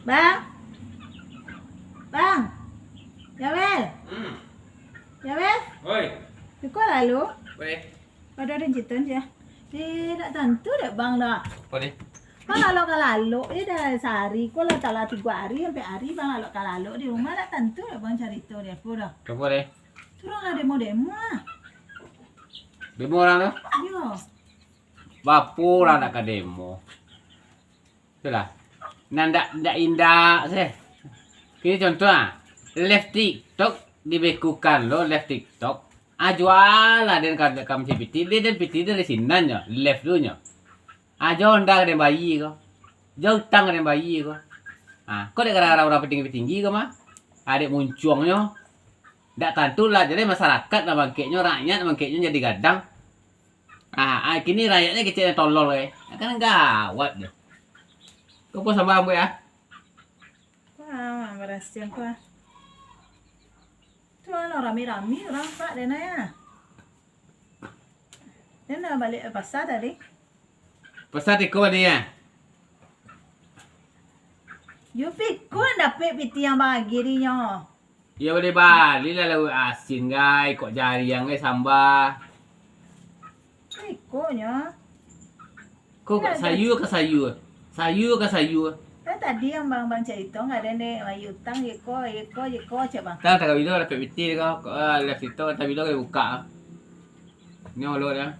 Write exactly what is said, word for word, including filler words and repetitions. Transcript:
Bang. Bang. Yawel. Hmm. Yawel. Oi. Iko lalu. Boleh. Ado rincitan sia. Eh, dak tantu dek Bang dah. Apa ni? Bang lalok ka lalok, eh, dah sahari ko lah, talah tigo hari, ampek hari Bang lalok ka lalok di rumah, dak tantu dek Bang carito di apo dah. Apa ni? Turun lah demo-demo ah. Demo urang tu? Iyo. Bapo urang nak ka demo? Itulah. Nan ndak, ndak indak seh. Kini contoh ah, live TikTok dibekukan lo, live TikTok. Ah, jualah den ka, ka mancari pitih, den, den pitih dari sinan nyo, live tu nyo. Ah, jo onda den bayia ko. Jo utang den bayia ko. Ah, ko dek gara-gara urang patinggi-patinggi ko mah. Ah, dek muncuangnyo. Ndak tantu lah, jadi masyarakat lah bangkeknyo, rakyat bangkeknyo jadi gadang. Ah, ah, kini rakyatnyo kecek tolol, eh. Kan gawat deh. Kau pun sabar, Ambo, ya. Wah, barasiah ko ah. Tu lah rami-rami urang, Pak, den ah, ya. Den lah baliak dari pasa tadi. Pasa tiko tadi, ya? Yo, piko dapek pitih nan bagi dinyo. Iyo, bali-bali lah lauak asin, gai, kok jariang, gai, samba. Ikonyo. Ko kok sayua ka sayua. Sayua ka sayua. Kan tadi nan bang, bang carito, ndak ado dek bayia utang, iko, iko, iko, cek bang. Tang, tang bilo dapek pitih ko, ko, ah, live TikTok, tang bilo ka buka. Nyo lo dah.